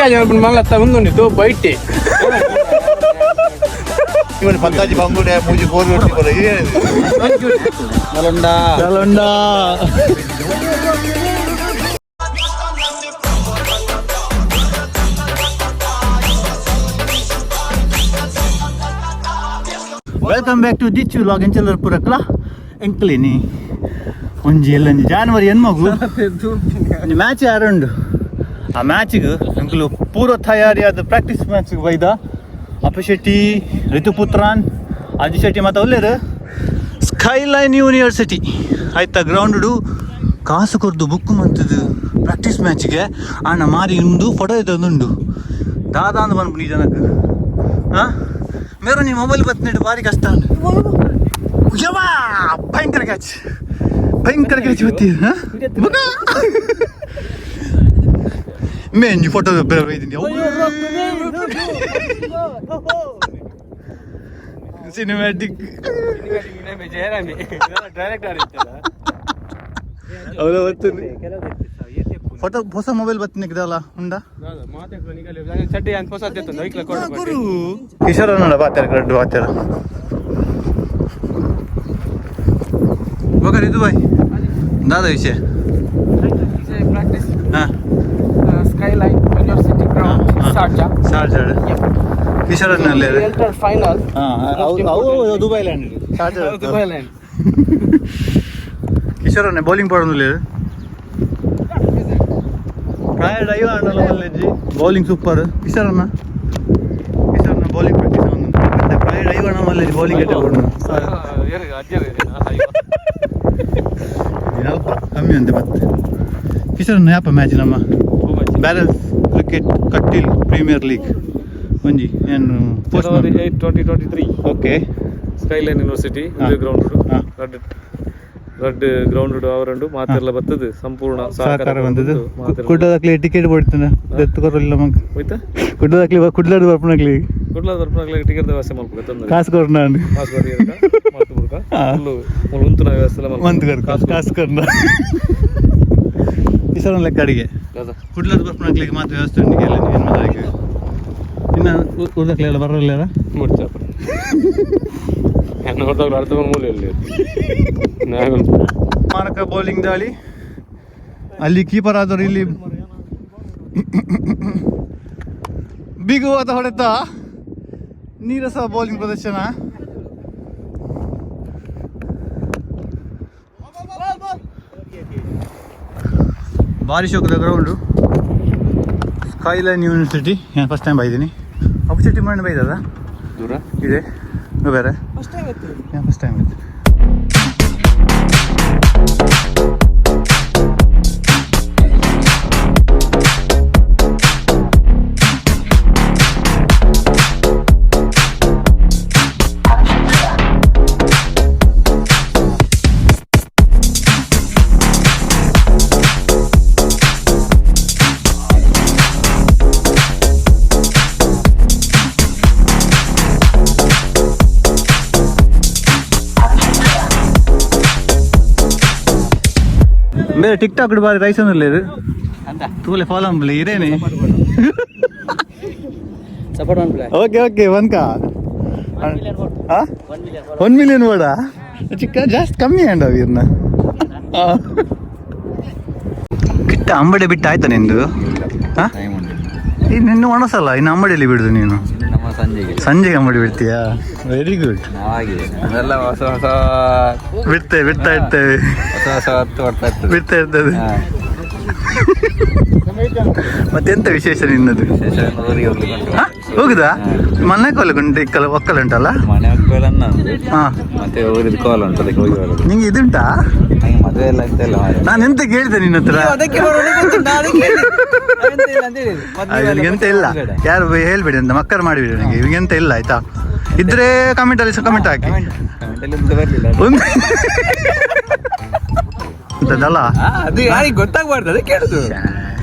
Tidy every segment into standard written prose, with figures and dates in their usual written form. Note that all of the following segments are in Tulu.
ಮಲ್ಲ ಬೈಟೆ ಇವನು ಪತ್ತಾಜಿ ಬಂಗುಡೆ ಮೂಜಿ ಬೋರ್ ಚಲೊಂಡ. Welcome back to Dichu vlog. ಎಂಚಲರ್ ಪುರಕ್ಲ ಎಂಕ್ಲಿನಿ ಒಂಜಿ ಎಲ್ಲೊಂಜಿ ಜಾನ್ವರಿ ಎನ್ಮಗು ಒಂಜಿ ಮ್ಯಾಚ್ ಯಾರುಂಡು. ಆ ಮ್ಯಾಚಿಗೆ ಎಂಕ್ಲು ಪೂರ್ವ ತಯಾರಿಯಾದ ಪ್ರಾಕ್ಟೀಸ್ ಮ್ಯಾಚಿಗೆ ಬೈದ ಅಪ್ಪು ಶೆಟ್ಟಿ, ಋತುಪುತ್ರಾನ್, ಅಜು ಶೆಟ್ಟಿ ಮತ್ತು ಒಲ್ಲೇರು ಸ್ಕೈಲೈನ್ ಯೂನಿವರ್ಸಿಟಿ ಆಯ್ತಾ ಗ್ರೌಂಡು ಕಾಸು ಕೊರ್ದು ಬುಕ್ ಮಂತದ್ದು ಪ್ರಾಕ್ಟೀಸ್ ಮ್ಯಾಚಿಗೆ. ಆಣ ಮಾರಿ ಇಂದು ಫೋಟೋ ಇದ್ದೊಂದುಂಡು ದಾದಾ ಅಂದ್ ಬಂದ್ಬಿಡಿ ಜನಕ್ಕೆ. ಹಾಂ ಮೇರು ನೀ ಮೊಬೈಲ್ ಬತ್ತಿಟ್ಟು ಭಾರಿ ಕಷ್ಟ. ಯವ್ವಾ, ಭಯಂಕರ ಕ್ಯಾಚ್, ಭಯಂಕರ ಕ್ಯಾಚ್ ಬತ್ತಿ. ಮೇನ್ ಫೋಟೋ ಬೈದಿನಿ. ಸಿನಿಮ್ಯಾಟಿಕ್. ಹೌದಾ, ಬರ್ತೀನಿ. ಫೋಟೋ ಹೊಸ ಮೊಬೈಲ್ ಬತ್ತಿನ ಇದಲ್ಲ ಉಂಡಾ. ಚಡ್ಡಿ ಅಂತ ಹೊಸ. ಗುರು ಕಿಶೋರ ನೋಡ ಬಾತಾರ ಕರೆಕ್ಟ್ ಬಾತಾರ. ಬೊಕ ಇದು ಬಾಯ್ ದಾದ ವಿಷಯ? ಪ್ರಾಕ್ಟೀಸ್. ಹಾ. Skyline University ground, Sharjah. ಶಾರ್ಜಾಡ್ ಕಿಶೋರನಲ್ಲಿ. ಫೈನಲ್. ಹಾಂ, ಅವು Dubai land Sharjah. Dubai land. ಕಿಶೋರನ್ನೇ ಬೌಲಿಂಗ್ ಪಾಡೊಂದುಲ್ಲೆರ್. ಪ್ರಾಯ ಡೈವ್ ಆಂಡಲ ಮಲ್ಲೆಜ್ಜಿ, ಬೌಲಿಂಗ್ ಸೂಪರ್. ಕಿಶೋರನ್ನ ಕಿಶೋರನ್ನ ಬೌಲಿಂಗ್ ಪ್ರಾಕ್ಟೀಸ್ ಒಂದು ಪ್ರಾಯ ಡೈವ್ ಅಣ್ಣ ಮಲ್ಲೆಜ್ಜಿ, ಬೌಲಿಂಗ್ ಎಡ್ಡೆ ಕೊಡು. ಅಲ್ಪ ಕಮ್ಮಿ ಅಂತೆ. ಮತ್ತೆ ಕಿಶೋರನ್ನ ಯಾಪ ಮ್ಯಾಚ್? ನಮ್ಮ ಬ್ಯಾಲೆನ್ಸ್ ಕ್ರಿಕೆಟ್ ಕಟ್ಟಿಲ್ ಪ್ರೀಮಿಯರ್ ಲೀಗ್ ಒಂಜಿ ಏನು post. January 8 2023. Okay. Skyline University ground. ರಡ್ಡ್ ರಡ್ಡ್ ಗ್ರೌಂಡ್ ಅವರಂಡು ಮಾತೆರ್ಲ ಬತ್ತದು ಸಂಪೂರ್ಣ. ಸಹಕಾರ ಬಂದದ್ದು. ಕುಡ್ಲದಕ್ಲಿ ಟಿಕೆಟ್ ಕೊಡ್ತಾನೆ ದತ್ತು ಕೊರಲಿಲ್ಲ ಮಗ. ಹೋಯ್ತಾ. ಕುಡ್ಲದಕ್ಲಿ, ಕುಡ್ಲದ ಬರ್ಪಣಕ್ಲಿ. ಕುಡ್ಲದ ಬರ್ಪನಕ್ಲೆ ಟಿಕೆಟ್ ವ್ಯವಸ್ಥೆ ಮಲ್ಪುಗ ತೊಂದರೆ. ಕಾಸು ಕೊರ್ನ. ಕಾಸು ಕೊರಿಯರ್ಕ ಮಲ್ತು ಬುಡ್ಕ. ಫುಲ್ಲು ಮುಲು ಉಂತುನ ವ್ಯವಸ್ಥೆ ಎಲ್ಲ. ಮಂತ್ ಕರ್ ಕಾಸು ಕೊರ್ನ ಈ ಸಲ ಲೆಕ್ಕ ಅಡಿಗೆ. ಕುಡ್ಲದ ಬರ್ಪಣಕ್ಲಿಗೆ ಮಾತ್ರ ವ್ಯವಸ್ಥೆ ಉಂಟು ಎಲ್ಲ. ಏನು ಮಾತಾಡಿಕೆ ಇನ್ನು ಊರ್ದಕ್ಲೆ ಎಲ್ಲ ಬರಲ್ಲ. ಮುಡ್ಚಾಪ ನೋಡಿದಾಗ ಅರ್ಧ ಮೂಲೆಯಲ್ಲಿ ನಾನು. ಮಾರಕ ಬೌಲಿಂಗ್ ದಾಳಿ. ಅಲ್ಲಿ ಕೀಪರ್ ಆದವರು ಇಲ್ಲಿ ಬಿಗುವಾದ ಹೊಡೆತ, ನೀರಸ ಬೌಲಿಂಗ್ ಪ್ರದರ್ಶನ. ಭಾರಿ ಶೋಕದ ಗ್ರೌಂಡು ಸ್ಕೈಲೈನ್ ಯೂನಿವರ್ಸಿಟಿ. ನಾನು ಫಸ್ಟ್ ಟೈಮ್ ಬೈದೀನಿ. ಅಪರ್ಚುನಿಟಿ ಮಾಡಿ ಬೈದದ. ದೂರ. ಇದೆ ಬೇರೆ. ಫಸ್ಟ್ ಟೈಮ್ ಇತ್ತು. ಫಸ್ಟ್ ಟೈಮ್ ಇತ್ತು. ಬೇರೆ ಟಿಕ್ ಟಾಕ್ ಬಾರಿ ರೈಸ್ ಅಂದ್ರೆ ತೂಲೆ ಫಾಲೋ ಅಂಬ್ಲಿ ಇರೇನೆ. Support one play. Okay okay, ಒನ್ಕ 1 ಮಿಲಿಯನ್ ಬೋಡ. ಚಿಕ್ಕ ಜಾಸ್ತಿ ಕಮ್ಮಿ ಅಂಡ ಇರ್ನ ಕಿಟ್ಟ ಅಂಬಡೆ ಬಿಟ್ಟ ಆಯ್ತಾ ನಿಂದು? ಹಾ, ಇನ್ನು ಒಣಸಲ್ಲ, ಇನ್ನು ಅಂಬಡಿಯಲ್ಲಿ ಬಿಡುದು ನೀನು? ನಮ್ಮ ಸಂಜೆಗೆ. ಸಂಜೆಗೆ ಅಂಬಡಿ ಬಿಡ್ತೀಯಾ? Very good. ನಾವಾಗಿದೆ ಅದೆಲ್ಲ ಹೊಸ ಹೊಸ. ಬಿಡ್ತೇವೆ, ಬಿಡ್ತಾ ಇರ್ತೇವೆ. ಹೊಸ ಹೊಸ ಹೊತ್ತು ಬರ್ತಾ ಇರ್ತದೆ. ಬಿಡ್ತಾ ಇರ್ತದೆ. ಹಾ. ಮತ್ತೆಂತ ವಿಶೇಷ ನಿನ್ನದು? ವಿಶೇಷ ಊರಿಗೆ ಹೋಗ್ಲಿಕ್ಕೆ ಉಂಟು. ಹಾ? ಹೋಗುದಾ? ಮನೆ ಕೋಲ ಇಕ್ಕಲ ಒಕ್ಕಲ ಉಂಟಲ್ಲ? ಮನೆ ಒಕ್ಕಲ ನಂದು. ಹಾ. ಮತ್ತೆ ಊರಿದ್ದು ಕೋಲ ಉಂಟು, ಅದಕ್ಕೆ ಹೋಗಿ ಬರೋದು. ನಿಂಗೆ ಇದುಂಟಾ? ನಂಗೆ ಮದುವೆ ಎಲ್ಲ ಅಂತ ಇಲ್ಲ ಮಾರ್ರೆ. ನಾನು ಎಂತ ಕೇಳಿದೆ ನಿನ್ನ ಹತ್ರ? ಅದಕ್ಕೆ ಬರೋದು ಗೊತ್ತುಂಟಾ? ಅದಕ್ಕೆ ಹೇಳಿದ್ದು. ನಾವೆಂತ ಇಲ್ಲ ಅಂತ ಹೇಳಿದ್ದು. ಮದ್ವೆ ಎಲ್ಲ ಇವ್ನಿಗೆ ಇಲ್ಲ. ಬೇಡ. ಯಾರು ಹೇಳ್ಬೇಡಿ ಅಂತ ಮಕ್ಕಳು ಮಾಡಿಬಿಡಿ. ನನಗೆ ಇವ್ನಿಗೆ ಇಲ್ಲ ಆಯ್ತಾ? ಇದ್ರೆ ಕಮೆಂಟ್ ಅಲ್ಲಿ ಸಹ ಕಮೆಂಟ್ ಹಾಕಿ. Comment ಅಲ್ಲಿ ಒಂದು ಬರ್ಲಿಲ್ಲ. ಒಂದು ಅಂತದಲ್ಲ. ಹಾ, ಅದು ಯಾರಿಗೆ ಗೊತ್ತಾಗ್ಬಾರ್ದು, ಅದಕ್ಕೆ ಕೇಳುದು.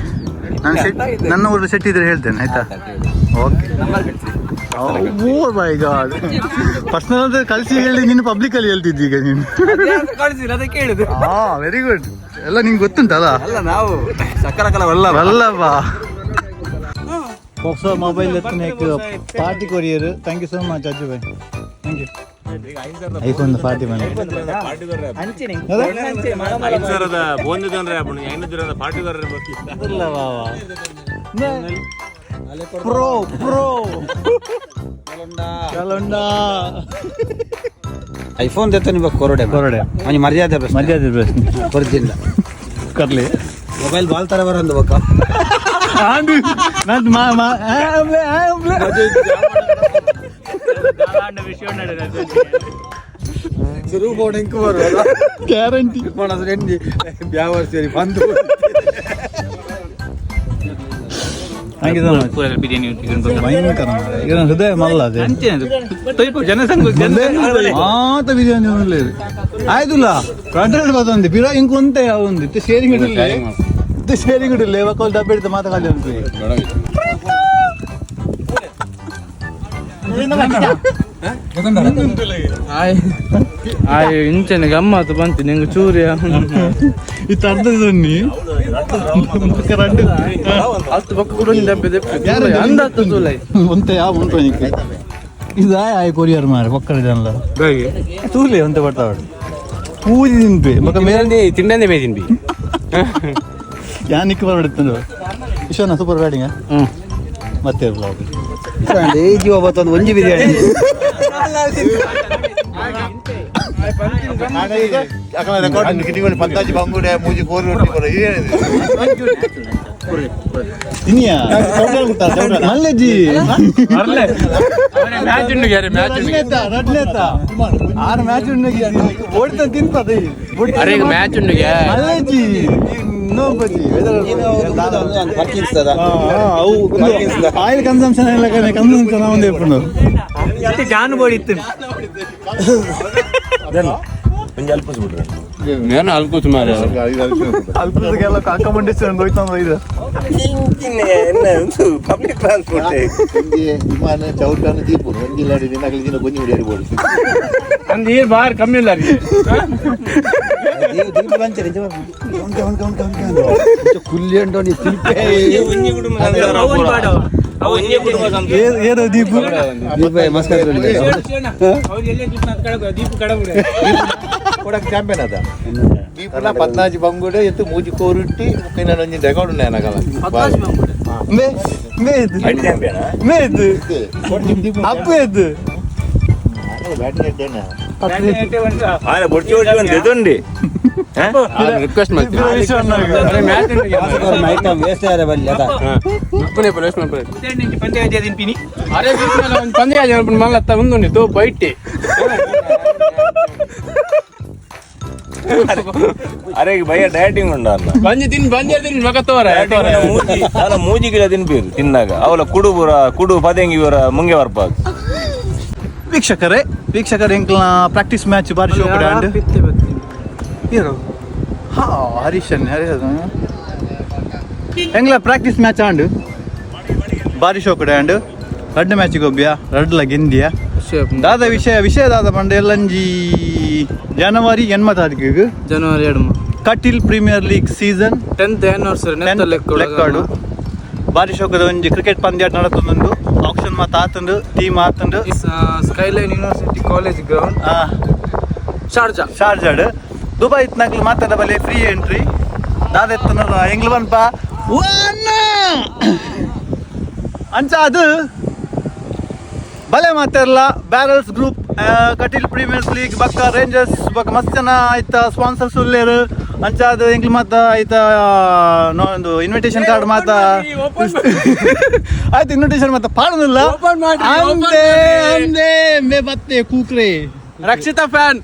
ನಾನು ಸೆಟ್ ನನ್ನ ಊರು ಸೆಟ್ ಇದ್ರೆ ಹೇಳ್ತೇನೆ ಆಯ್ತಾ? ಓಕೆ. ನಂಬರ್ ಕಳಿಸಿ. ಓ ಮೈ ಗಾಡ್, ಪರ್ಸನಲ್ ಅಂದ್ರೆ ಕಳಿಸಿ ಹೇಳಿ. ನೀನು ಪಬ್ಲಿಕ್ ಅಲ್ಲಿ ಹೇಳ್ತಿದ್ದಿ ಈಗ ನೀನು. ಕಳಿಸಿಲ್ಲ, ಅದಕ್ಕೆ ಕೇಳುದು. ಹಾ, ವೆರಿ ಗುಡ್. ಎಲ್ಲ ನಿಂಗೆ ಗೊತ್ತುಂಟಲ್ಲ? ಅಲ್ಲ, ನಾವು ಸಕಲ ಕಲ ವಲ್ಲಭ. ವಲ್ಲಭ. ಹೊಸ ಮೊಬೈಲ್ ಎತ್ತನೇಕ್ party courier. Thank you so much Ajju Bhai, thank you. IPhone party ಮನೆ. ಅಂಚೆನೆ. ಪ್ರೋ ಪ್ರೋ ಕಲಂಡ. ಐಫೋನ್ ದೆತ್ತ ನಿಮಗೆ ಕೊರಡೆ. ಕೊರಡೆ. ಅವನಿಗೆ ಮರ್ಯಾದೆ ಪ್ರಶ್ನೆ. ಮರ್ಯಾದೆ ಪ್ರಶ್ನೆ. ಕೊರ್ಜಿಲ್ಲ. ಕರ್ಲಿ. ಮೊಬೈಲ್ ಬಾಲ್ ತರ ಬರಂದು ಬಕ್ಕ. ಆಂಡು ನಂದು ಮಾ ಮಾ ಆಂಬ್ಲೆ ಆಂಬ್ಲೆ. ಶುರು ಬೋರ್ಡ್ ಇಂಕ್ ಬರುವ. ಗ್ಯಾರಂಟಿ. ಬ್ಯಾವರ್ ಸೇರಿ ಬಂದು. Thank you so much. ಭಯಂಕರ ಮಾರ್ರೆ. ಇದನ್ನ ಹೃದಯ ಮಲ್ಲ ಅದೇ. ಮಾತ ಬಿರಿಯಾನಿ ಉಣ್ಲೇರು ಆಯ್ತಲ್ಲ ಕಂಟ್ರೋಲ್ ಬತ್ತೊಂದು ಬಿರ ಇಂಕ್ ಒಂತೆ ಒಂದು ಇತ್ತೆ ಶೇರಿಂಗ್ ಇಡಲಿ, ಇತ್ತೆ ಶೇರಿಂಗ್ ಇಡಲಿ ಒಕ್ಕಲ್ ಡಬ್ಬೆ ಇಡ್ತ ಮಾತ ಖಾಲಿ ಉಂಟು. ಆಯ್ ಇಂಚನೆ ಗಮ್ಮತ್ತು ಬಂತು ನಿಂಗೆ ಚೂರಿಯ. ಇತ್ತು ಅರ್ಧದೊನ್ನಿ ರಡ್ಡು. ಅಲ್ತು ಬೊಕ್ಕ ಕೂಡ ಒಂಜಿ ಡಬ್ಬೆ ದೆಪ್ಪು ಅಂದತ್ತು ತೂಲೈ. ಒಂತೆ ಯಾವ ಉಂಟು ನಿಕ್ಕೆ ಇದು ಆಯ್ ಆಯ್ ಕೊರಿಯರ್ ಮಾರೆ ಒಕ್ಕಲ ಜನಲ ತೂಲೆ ಒಂತೆ ಬರ್ತಾವಡು ಪೂಜಿ ತಿನ್ಪೆ ಬೊಕ್ಕ ಮೇಲೆ. ತಿಂಡಂದೆ ಮೇ ತಿನ್ಬಿ. ಯಾನ್ ನಿಕ್ಕ ಬರ್ಬಿಡ್ತಂದು ವಿಶ್ವನ ಸೂಪರ್ ಬ್ಯಾಟಿಂಗ್ ಮತ್ತೆ ಬ್ಲಾಗ್. ಜೀವ ಬತ್ತೊಂದು ಒಂಜಿ ಬಿರಿಯಾನಿ. ಅಕಲ ರೆಕಾರ್ಡ್ ಕಿಟಿಗಳು ಪತ್ತಾಜಿ ಬಂಗುಡೆ ಮೂಜಿ ಕೋರಿ ರೊಟ್ಟಿ ಕೊರ ಏನಿದೆ. ತಿನ್ನಿಯಾ ಮಲ್ಲೆಜ್ಜಿ. ಮ್ಯಾಚ್ ಉಂಡು ಗ್ಯಾರೆ ಮ್ಯಾಚ್. ರಡ್ಲೇತ ಆರು ಮ್ಯಾಚ್ ಉಂಡು ಓಡ್ತ ತಿನ್ಪದ. ಅರೆ ಮ್ಯಾಚ್ ಉಂಡು. ಮಲ್ಲೆಜ್ಜಿ ನೋ ಬಜ್ಜಿ. ಆಯಿಲ್ ಕನ್ಸಂಪ್ಷನ್ ಎಲ್ಲ ಕನ್ಸಂಪ್ಷನ್ ಒಂದು ಎಪ್ಪುಂಡು. ಜಾನು ಬೋಡಿ ಇತ್ತು. నేను ಅಲ್ಕೂಚ್ ಮಾರೆ. ಅಲ್ಪದಕ್ಕೆಲ್ಲ ಕಾಕ ಮಂಡಿಸ್ ಹೋಯ್ತು ಇದು. Public transport. ಒಂಜಿ ವಿಮಾನ ಚೌಟಾನು ದೀಪು ಒಂಜಿ ಲಾಡಿ ನಿನ್ನಗಲಿ ದಿನ ಗೊಂಜಿ ಮುಡಿ ಬೋಡು. ಅಂದ್ ಈರ್ ಬಾರ್ ಕಮ್ಮಿ ಇಲ್ಲ ರೀ. ಕುಲ್ಲಿ ಉಂಟು ನೀ ತಿನ್ಪೆ. ಏರೋ ದೀಪು. ಮಸ್ಕತ್. ಕೊಡಕ್ ಚಾಂಪಿಯನ್ ಅದ ದೀಪುನ ಪದ್ನಾಜಿ ಬಂಗುಡೆ ಎತ್ತು ಮೂಜಿ ಕೋರುಟ್ಟಿ ಮುಕ್ಕಿನ ಒಂಜಿ ರೆಕಾರ್ಡ್ ಉಂಡೆ ನಗಲ. ಮೇ ಮೇ ಇದು ಮೇ ಇದು ಅಪ್ಪು ಇದು. ಬ್ಯಾಟಿಂಗ್ ಇದ್ದೇನೆ. ರಿಕ್ವೆಸ್ಟ್ ಮಾಡ್ತೀನಿ. ಮ್ಯಾಚ್ ಐಟಮ್ ವೇಸ್ಟ್ ಆರೆ ಬಲ್ಲಿ ಅದ. ಅರೆ ಪಂದ್ಯ ಮಲ್ಲ ಮುಂದುಂಡಿ ತೋ ಬೈಟಿ. ಅರೆ ಭಯ ಡಯಟಿಂಗ್ ಉಂಡ ಅಲ್ಲ. ಬಂಜಿ ತಿನ್ ಬಂಜಿ ತಿನ್ ಮಗ ತೋರ. ಮೂಜಿ ಅಲ್ಲ ಮೂಜಿ ಗಿಡ ತಿನ್ಪೀರು ತಿನ್ನಾಗ ಅವಲ ಕುಡು ಪೂರ ಕುಡು ಪದೆಂಗಿ ಇವರ ಮುಂಗೆ ಬರ್ಪಾದು. ವೀಕ್ಷಕರೇ ವೀಕ್ಷಕರೇ, ಎಂಕ್ಲ ಪ್ರಾಕ್ಟೀಸ್ ಮ್ಯಾಚ್ ಬಾರಿ ಶೋಕಡೆ ಅಂಡ್ ಹೀರೋ ಹಾ ಹರೀಶನ್ ಹರೀಶ್ ಎಂಗ್ಲ ಪ್ರಾಕ್ಟೀಸ್ ಮ್ಯಾಚ್ ಆಂಡ್ ಬಾರಿ ಶೋಕಡೆ ಅಂಡ್ ರಡ್ಡ್ ಮ್ಯಾಚ್ ಗೊಬ್ಬಿಯ ರಡ್ಲ ಗೆಂದಿಯ. ದಾದ ವಿಷಯ ವಿಷಯ ದಾದ ಪಂಡ ಎಲ್ಲಂಜಿ ಜನವರಿ 8 ತಾರೀಕಿಗೆ January 2. Kateel premier league season 10th anniversary ನೆತ್ತ ಲೆಕ್ಕ. ಲೆಕ್ಕಾಡು ಬಾರಿ ಶೋಕದ ಒಂಜಿ ಕ್ರಿಕೆಟ್ ಪಂದ್ಯಾಟ ನಡತೊಂದುಂಡು. ಆಕ್ಷನ್ ಮಾತ ಆತುಂಡು, ಟೀಮ್ ಆತುಂಡು. Skyline University college ground, Sharjah. ಶಾರ್ಜಾಡ್ ದುಬೈ ಇತ್ನಾಕ್ಲು ಮಾತಾಡ ಬಲೆ ಫ್ರೀ ಎಂಟ್ರಿ. ದಾದ ಎತ್ತನ ಎಂಗ್ಲು ಪನ್ಪ ಅಂಚ ಅದು ಬಲೆ ಮಾತಾಡಲ್ಲ. Barrels group Kateel premieres league ಬಕ್ಕ ರೇಂಜರ್ಸ್ ಬಕ್ಕ ಮಸ್ತ್ ಜನ ಆಯ್ತ ಸ್ಪಾನ್ಸರ್ಸ್ ಉಲ್ಲೇರು. ಅಂಚ ಅದು ಎಂಕ್ಲು ಮಾತ ಆಯ್ತ ಒಂದು ಇನ್ವಿಟೇಷನ್ ಕಾರ್ಡ್ ಮಾತ ಆಯ್ತು. ಇನ್ವಿಟೇಷನ್ ಮಾತ ಪಾಡೋದಿಲ್ಲ ಅಂದೆ ಅಂದೆ ಮೇ ಬತ್ತೆ ಕೂಕ್ರೆ. ರಕ್ಷಿತಾ ಫ್ಯಾನ್.